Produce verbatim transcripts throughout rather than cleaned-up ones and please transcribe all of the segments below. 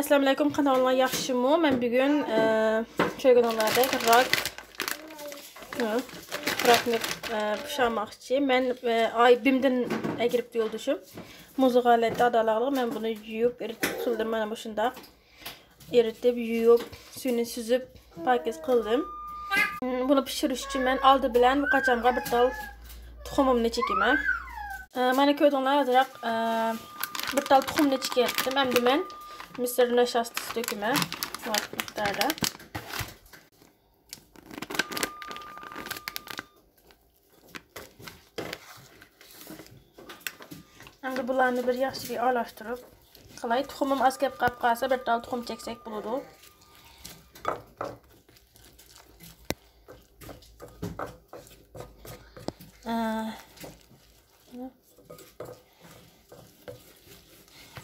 ئەسسالامۇئەلەيكۇم، قانداق ئەھۋالىڭلار، ياخشىمۇ؟ مەن بۈگۈن، ئە، كۆرگىنىڭلاردەك راك، ھە، راكنى، ئە، پۇشاماقچى. مەن، ئە، ئاي بىمدىن ئەكىرىپتۇ يولدىشىم. مۇزلۇق ھالەتتە ئادالاقلىق. مەن بۇنى يۇيۇپ، ئېرىتىپ قىلدىم، مانا مۇشۇنداق. ئېرىتىپ، يۇيۇپ، سۈيىنى سۈزۈپ، پاكىز قىلدىم. بۇنى پىشۇرۇش ئۈچۈن مەن ئالدى بىلەن بۇ قاچامغا بىر تال تۇخۇمۇمنى چېكىمەن. ئە، مانا كۆردۈڭلار، ئازراق، ئە، بىر تال تۇخۇمنى چېكەتتىم. ئەمدى مەن مىسىر نەشاستىسى تۆكىمەن مۇۋاپىق مىقداردا. ئەمدى بۇلارنى بىر ياخشى بىر ئارىلاشتۇرۇپ قىلاي. تۇخۇمۇم ئاز كەپ قاپ قالسا، بىر تال تۇخۇم چەكسەك بولىدۇ. ئە،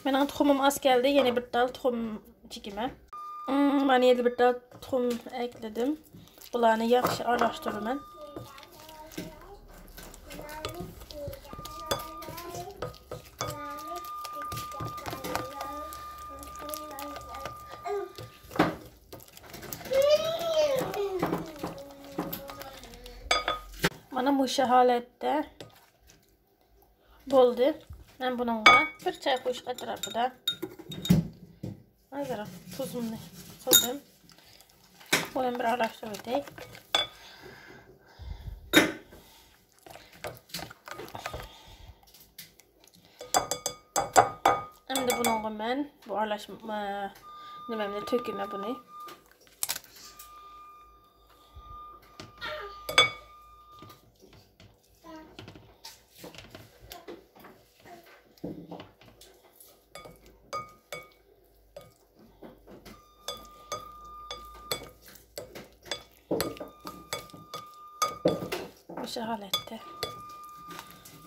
مېنىڭ تۇخۇمۇم ئاز كەلدى، يەنە بىر تال تۇخۇم چېكىمەن. مم، مانا يەنە بىر تال تۇخۇم ئەكلىدىم. بۇلارنى ياخشى ئارىلاشتۇرىمەن. مانا مۇشۇ ھالەتتە بولدى. مەن بۇنىڭغا بىر چاي قوشۇق ئەتراپىدا ئازراق تۇزۇمنى قىلدىم. بۇنى بىر ئارىلاشتۇرۇۋېتەي. ئەمدى بۇنىڭغا مەن بۇ ئارىلاش، ئە، نېمەمنى تۆكىمەن بۇنى. مۇشۇ ھالەتتە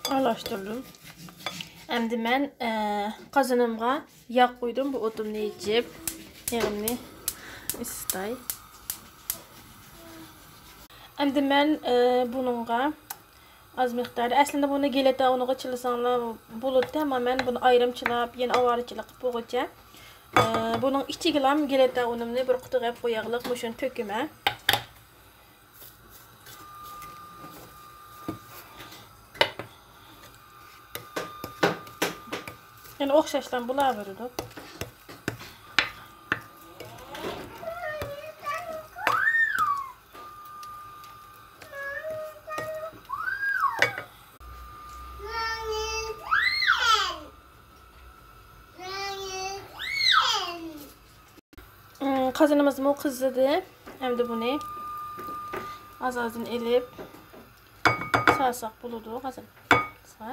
ئارىلاشتۇردۇم. ئەمدى مەن، ئە، قازىنىمغا ياغ قۇيدۇم. بۇ ئوتۇمنى يېچىپ، يېغىمنى ئىسسىتاي. ئەمدى مەن، ئە، بۇنىڭغا ئاز مىقداردا، ئەسلىدە بۇنى گىلەتە ئۇنىغا چىلىساڭلار بولىدۇ، ئەمما مەن بۇنى ئايرىم چىلاپ، يەنە ئاۋارە چىلىقى بولغۇچە، ئە، بۇنىڭ ئىچىگىلا گىلەتە ئۇنۇمنى بىر قۇتىغا ئەپ قوياغلىق مۇشۇنى تۆكىمەن. يەنە ئوخشاشلا بولاۋېرىدۇ. قازىنىمىزمۇ قىزىدى. ئەمدى بۇنى ئاز-ئازدىن ئېلىپ سالساق بولىدۇ قازانغا.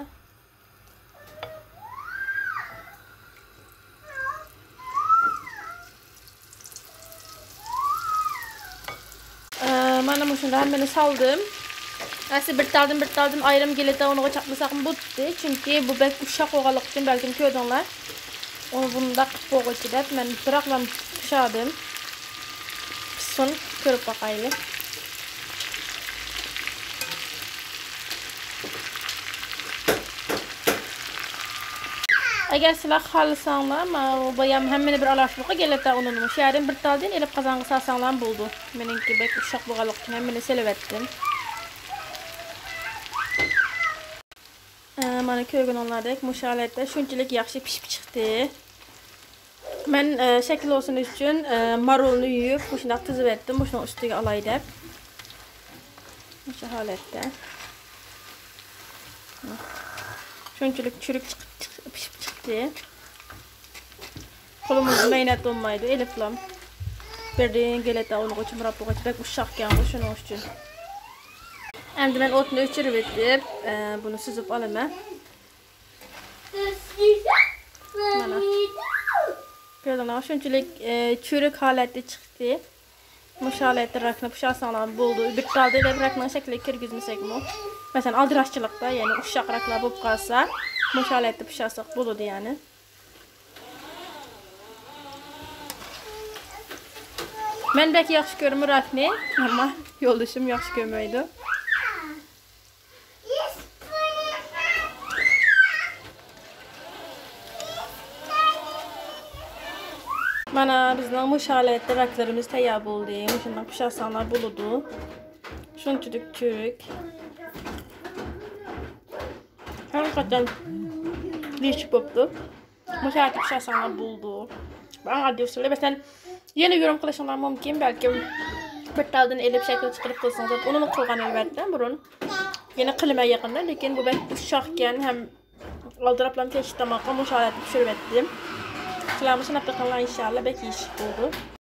ئە، مانا مۇشۇنداق ھەممىنى سالدىم. ئەسلى بىر تالدىن، بىر تالدىن ئايرىم گىلەتە ئۇنىغا چاپلىساقمۇ بولاتتى، چۈنكى بۇ بەك ئۇششاق بولغانلىقى ئۈچۈن، بەلكىم كۆردۈڭلار. ئۇ بۇنداق قىلىپ بولغۇچى دەپ، مەن بىراقلا پۇشادىم. پىشسۇن، كۆرۈپ باقايلى. ئەگەر سىلەر خالىساڭلار، ماۋۇ بايام ھەممىنى بىر ئارىلاشتۇرۇپ، گىلەتە ئۇنىنى شۇ يەردىن بىر تالدىن ئېلىپ قازانغا سالساڭلار بولىدۇ. مېنىڭكى بەك ئۇششاق بولغانلىقى ئۈچۈن ھەممىنى سېلىۋەتتىم. ئە، مانا كۆرگىنىڭلاردەك مۇشۇ ھالەتتە شۇنچىلىك ياخشى پىشىپ چىقتى. مەن، ئە، شەكىل بولسۇن ئۈچۈن، ئە، مارۇلنى يۇيۇپ مۇشۇنداق تىزىۋەتتىم، مۇشۇنىڭ ئۈستىگە ئالاي دەپ. مۇشۇ ھالەتتە. شۇنچىلىك چۈرۈك چىقىپ، چىقىپ، پىشىپ چىقتى. قولىمىزدا مەينەت بولمايدۇ، ئېلىپلام. بىردىن گىلەتە ئۇنىغا چىمراپ بولغاچ، بەك ئۇششاق ئىكەنغۇ، شۇنىڭ ئۈچۈن. ئەمدى مەن ئوتنى ئۆچۈرۈۋېتىپ، ئە، بۇنى سۈزۈپ ئالىمەن. مانا. كۆردۈڭلارمۇ، شۇنچىلىك، ئە، چۈرۈك ھالەتتە چىقتى. مۇشۇ ھالەتتە راكنى پۇشاساڭلار بولىدۇ. بىر تالدا دەپ راكنىڭ شەكلىگە كىرگۈزمىسەكمۇ. مەسىلەن، ئالدىراشچىلىقتا، يەنى ئۇششاق راكلار بولۇپ قالسا، مۇشۇ ھالەتتە پۇشاساق بولىدۇ، يەنى. مەن بەك ياخشى كۆرىمەن راكنى، ئەمما يولدىشىم ياخشى كۆرمەيدۇ. مانا بىزنىڭ مۇشۇ ھالەتتە راكلىرىمىز تەييار بولدى. مۇشۇنداق پىشۇرساڭلار بولىدۇ. شۇنچىلىك چۈرۈك. ھەقىقەتەن دېيىشلىك بوپتۇ. مۇشۇ ھالەتتە پىشۇرساڭلار بولىدۇ. ئەڭ ئاددىي ئۇسۇلى. مەسىلەن، يەنە يۇرۇم قىلىشىڭلار مۇمكىن، بەلكىم بىر تالدىن ئېلىپ شەكىل چىقىرىپ قىلسىڭىز، ئۇنىمۇ قىلغان ئەلۋەتتە بۇرۇن. يەنە قىلىمەن يېقىندا، لېكىن بۇ بەك ئۇششاقكەن ھەم ئالدىراپلا كەچلىك تاماققا مۇشۇ ھالەتتە پىشۇرۇۋەتتىم. سىلەرمۇ سىناپ بېقىڭلار، ئىنشاللا بەك يېيىشلىك بولىدۇ.